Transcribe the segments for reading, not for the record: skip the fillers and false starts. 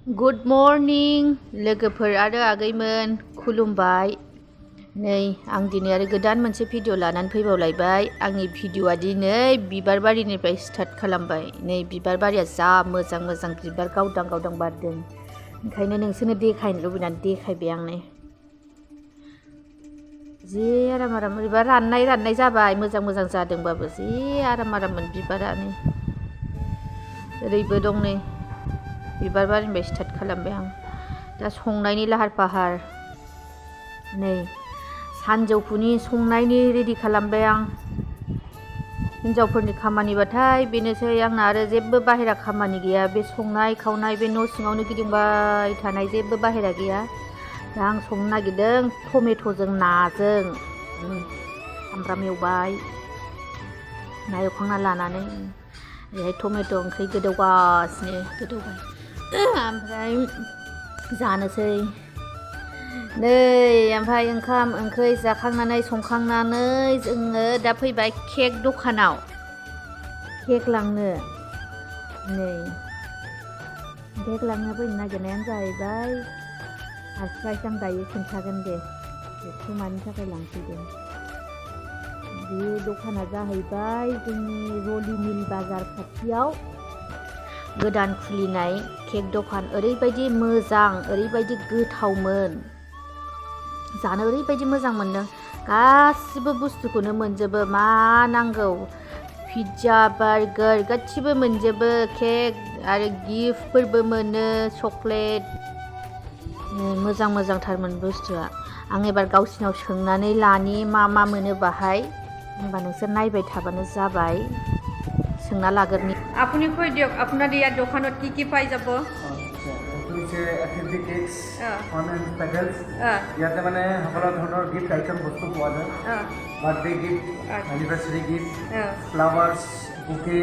Good morning लोगोफोर आरो आगैमोन खुलुमबाय। नै आं दिनै आरो गोदान मोनसे भिडिअ लानानै फैबावलायबाय। आंनि भिडिअआ दिनै बिबार बारिनिफ्राय स्टार्ट खालामबाय। नै बिबार बारिया जा मोजां मोजां बिबार गावदां गावदां बारदों। ओंखायनो नोंसोरनो देखायनो लुबैनानै देखायबाय आं नै। जि आराम आराम बोरैबा राननाय जाबाय, मोजां मोजां जादोंबाबो जि आराम आराममोन बिबारानो। ओरैबो दं नै बिबार बारिनिफ्राय स्टार्ट खालामबाय आं। दा संनायनि लाहार फाहार। नै सानजौफुनि संनायनि रेडि खालामबाय आं। हिनजावफोरनि खामानिबाथाय बेनोसै, आंना आरो जेबो बाहेरा खामानि गैया। बे संनाय खावनाय बे न' सिङावनो गिदिंबाय थानाय, जेबो बाहेरा गैया। दा आं संनो नागिरदों टमेट'जों नाजों। सामब्राम एवबाय, ना एवखांना लानानै ओरैहाय टमेट' ओंख्रि गोदौगासिनो गोदौबाय। ओमफ्राय जानोसै नै। ओमफ्राय ओंखाम ओंख्रि जाखांनानै संखांनानै जोङो दा फैबाय केक दखानाव केक लांनो। नै केक लांनो फैनो नागिरनायानो जाहैबाय, सारप्राइज आं दायो खोन्थागोन दे बेखौ मानि थाखाय लांफैदों। बे दखाना जाहैबाय जोंनि रलि मिल बाजार खाथियाव गोदान खुलिनाय केक दखान। ओरैबायदि मोजां, ओरैबायदि गोथावमोन, जानो ओरैबायदि मोजां मोनदों। गासिबो बुस्थुखौनो मोनजोबो, मा नांगौ पिज्जा बार्गार गासिबो मोनजोबो। केक आरो गिफ्टफोरबो मोनो, चक्लेट। मोजां मोजांथारमोन बुस्थुआ। आं एबार गावसिनाव सोंनानै लानि मा मा मोनो बाहाय। होमबा नोंसोर नायबाय थाबानो जाबाय। সোনা লাগেনি আপনি কই দিয়ক আপনার ইয়ার দোকানত কি কি পাই যাব? আচ্ছা, হৈছে এথেন্টিক কেকস, ফান এণ্ড পেডেলছ। ইয়াতে মানে সকলো ধৰণৰ গিফ্ট আইটেম বস্তু পোৱা যায়। Birthday gift, anniversary gift, flowers, বুকে,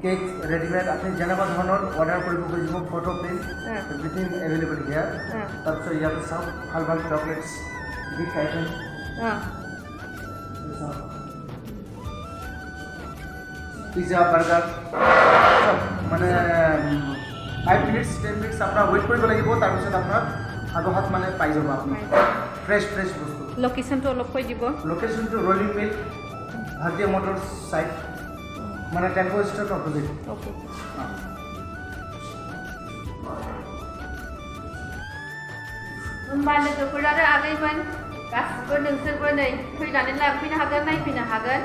কেক ৰেডিমেড। আপুনি যেনেকুৱা ধৰণৰ অৰ্ডাৰ কৰিব খুজিব, ফটো প্ৰিণ্ট এভৰিথিং এভেইলেবল হিয়াৰ। তাৰপিছত ইয়াতে চাওক ভাল ভাল chocolates, gift item. Pizza burger চব মানে 5 মিনিটছ 10 মিনিটছ আপোনাৰ ৱেইট কৰিব লাগিব। তাৰপিছত আপোনাৰ আগত মানে পাই যাব আপুনি ফ্ৰেছ বস্তু। লোকেশ্যনটো অলপ কৈ দিব। লোকেশ্যনটো ৰলিং মিল, ভাৰতীয় মটৰ্ছ চাইড, মানে টেম্পো ষ্টেট অপ'জিট। ओके होमबा लोगोफोर आरो आगैमोन गासिबो नोंसोरबो नै फैनानै लांफैनो हागोन, नायफैनो हागोन।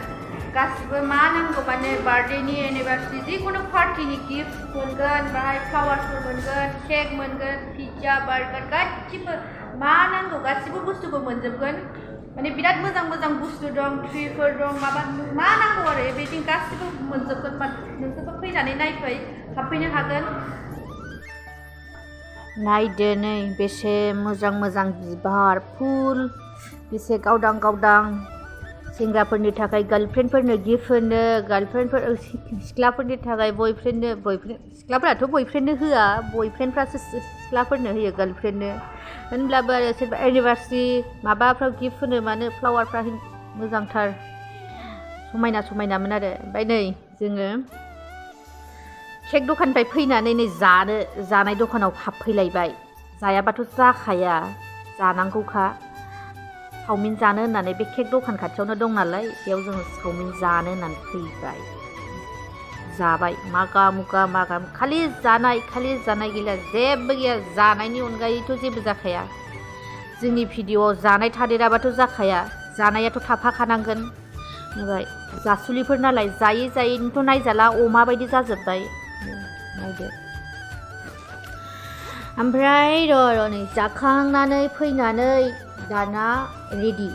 गासिबो मा नांगौबानो बार्थडेनि एनिभार्सारि जिखुनु पार्टिनि गिफ्ट मोनगोन, बाहाय फ्लावार्सफोर मोनगोन, केक मोनगोन, पिज्जा बार्गार गासिबो मा नांगौ गासिबो बुस्थुखौ मोनजोबगोन। माने बिराद मोजां मोजां बुस्थु दं, ट्रिफोर दं, माबा मा नांगौ आरो बेबायदि गासिबो मोनजोबगोन। नोंसोरबो फैनानै नायफै, हाबफैनो हागोन। नायदो नै बेसे मोजां मोजां बिबार फुल, बेसे गावदां गावदां। सेंग्राफोरनि थाखाय गार्लफ्रेन्डफोरनो गिफ्ट होनो, गार्लफ्रेन्डफोर सिख्लाफोरनि थाखाय बयफ्रेन्डनो, सिख्लाफोराथ' बयफ्रेन्डनो होआ, बयफ्रेन्डफ्रासो सिख्लाफोरनो होयो गार्लफ्रेन्डनो। होनब्लाबो आरो सोरबा एनिभार्सारि माबाफ्राव गिफ्ट होनो मानो फ्लावारफ्रा मोजांथार, समायनामोन आरो। ओमफ्राय नै जोङो केक दखाननिफ्राय फैनानै नै जानाय दखानाव हाबफैलायबाय। जायाबाथ' जाखाया, जानांगौखा। चावमिन जानो होननानै बे केक दखान खाथियावनो दं नालाय, बेयाव जोङो चावमिन जानो होननानै फैबाय। जाबाय मागा मुगा खालि जानाय गैला, जेबो गैया। जानायनि अनगायैथ' जेबो जाखाया। जोंनि भिडिअ'आव जानाय थादेराबाथ' जाखाया, जानायाथ' थाफाखानांगोन। ओमफ्राय जासुलिफोर नालाय जायैनोथ' नायजाला, अमा बायदि जाजोब्बाय। नायदो। ओमफ्राय र' नै जाखांनानै फैनानै दाना रेडि,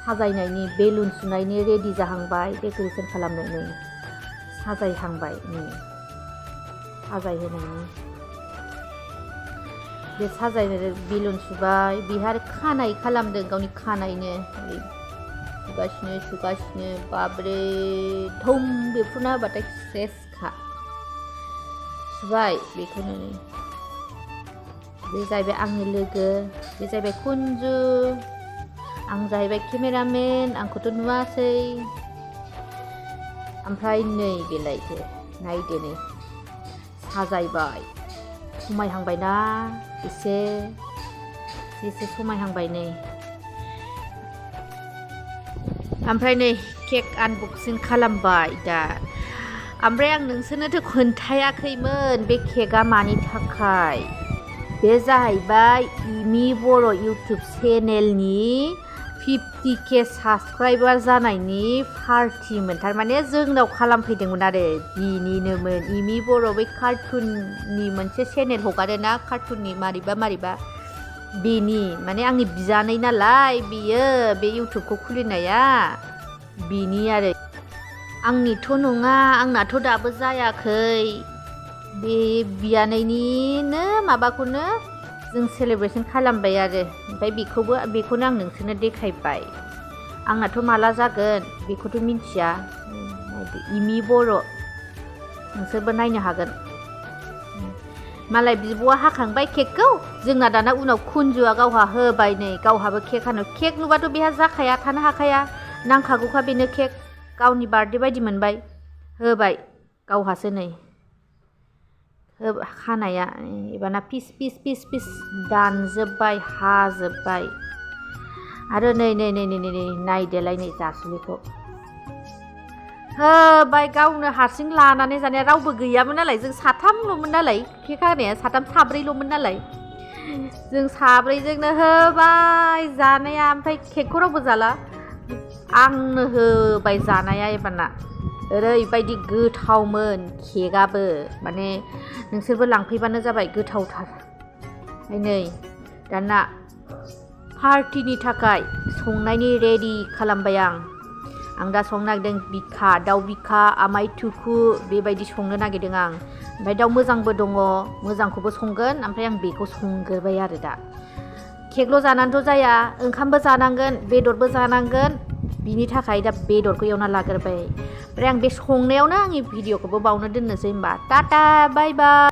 साजायनायनि बेलुन सुनायनि रेडि जाहांबाय, डेक'रेसन खालामनो नै साजायहांबाय। नै साजायहोनायनि बे साजायनो बेलुन सुबाय। बेहा आरो खानाय खालामदों, गावनि खानायनो सुगासिनो बाब्रे धुम बेफोरना होबाथाय सेसखा सुबाय। बेखौनो बे जाहैबाय आंनि लोगो, बे जाहैबाय कुन्जु, आं जाहैबाय केमेरामेन, आंखौथ' नुवासै। ओमफ्राय नै बेलायथो नायदो नै साजायबाय। समायहांबायना एसे समायहांबाय नै ओमफ्राय नै केक आनबक्सिं खालामबाय दा ओमफ्राय आं नोंसोरनोथ' खोन्थायाखैमोन बे केकआ मानि थाखाय बे जाहैबाय इमि बर' इउटुब चेनेलनि 50K साबस्क्राइबार जानायनि पार्टिमोन थारमाने जोंनाव खालामफैदोंमोन आरो बिनिनोमोन इमि बर' बै कार्टुननि मोनसे चेनेल हगारोना कार्टुननि मारैबा बेनि माने आंनि बिजानै नालाय बियो बे इउटुबखौ खुलिनाया बिनि आरो आंनिथ' नङा आंनाथ' दाबो जायाखै बे बियानैनिनो माबाखौनो जों सेलेब्रेसन खालामबाय आरो ओमफ्राय बेखौनो आं नोंसोरनो देखायबाय आंनाथ' माला जागोन बेखौथ' मिन्थिया इमि बर' नोंसोरबो नायनो हागोन मालाय बिब'आ हाखांबाय केकखौ जोंना दाना उनाव कुनजुआ गावहा होबाय नै गावहाबो केक हानो केक नुबाथ' बेहा जाखाया थानो हाखाया नांखागौखा बेनो केक गावनि बार्थडे बायदि मोनबाय होबाय गावहासो नै खानाया एबारना पिस दानजोब्बाय हाजोब्बाय आरो नै नायदेलाय नै जासुलिखौ होबाय गावनो हारसिं लानानै जानाया रावबो गैयामोन नालाय जों साथामल'मोन नालाय केक हानाया साब्रैल'मोन नालाय जों साब्रैजोंनो होबाय जानाया ओमफ्राय केकखौ रावबो जाला आंनो होबाय जानाया एबारना ओरैबायदि गोथावमोन केकआबो माने नोंसोरबो लांफैबानो जाबाय गोथावथार नै दाना पार्टिनि थाखाय संनायनि रेडि खालामबाय आं दा संनो नागिरदों दाउ बिखा आमाय थुखु बेबायदि संनो नागिरदों आं ओमफ्राय दाउ मोजांबो दङ मोजांखौबो संगोन ओमफ्राय आं बेखौ संग्रोबाय आरो दा केकल' जानानैथ' जाया ओंखामबो जानांगोन बेदरबो जानांगोन बिनि थाखाय दा बेदरखौ एवना लाग्रोबाय ओमफ्राय आं बे संनायावनो आंनि भिडिअखौबो बावनो दोननोसै होमबा टाटा बाय बाय